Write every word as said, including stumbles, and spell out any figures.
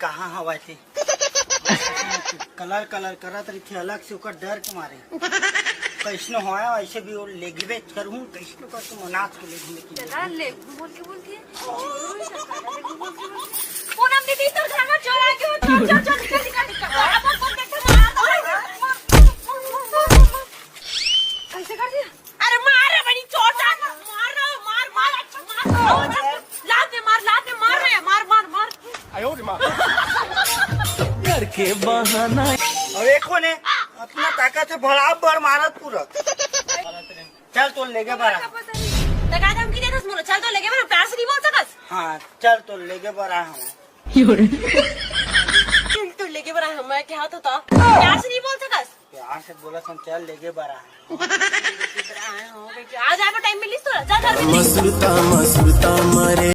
कहाँ हवा थे? कलर कलर करत रहिथे अलग से, ओकर डर के मारे। कैसनो होय, वैसे भी वो लेगबे करहूँ, कैसनो करके मनात को लेगबे की। चला, लेगबू बोल के बोल के। पूनम दीदी, तोर घर में चोर आ गयो। चल, चल, चल, निकल, निकल, निकल। अब हम देख के मार दो। कैसे कर दिया? अरे मार रे बड़ी चोट आ। मार रे, मार, मार, अच्छा मार। लात दे, मार, लात दे, मार रे, मार, मार, मार। करके बहाना। अबे कोने अपना ताकत है भला बर मारत पूरा। चल तो लेगे बारा। तका धमकी देथस मोला, चल तो लेगे बारा, प्यार से नहीं बोल सकस। हाँ, चल तो लेगे बारा हम। चल तो लेगे बारा हम, मैं क्या तो था। प्यार से नहीं बोल सकस। प्यार से बोला हम, चल लेगे बारा। आज आए टाइम मिलिस तो चल घर में। मसुरता मसुरता मरे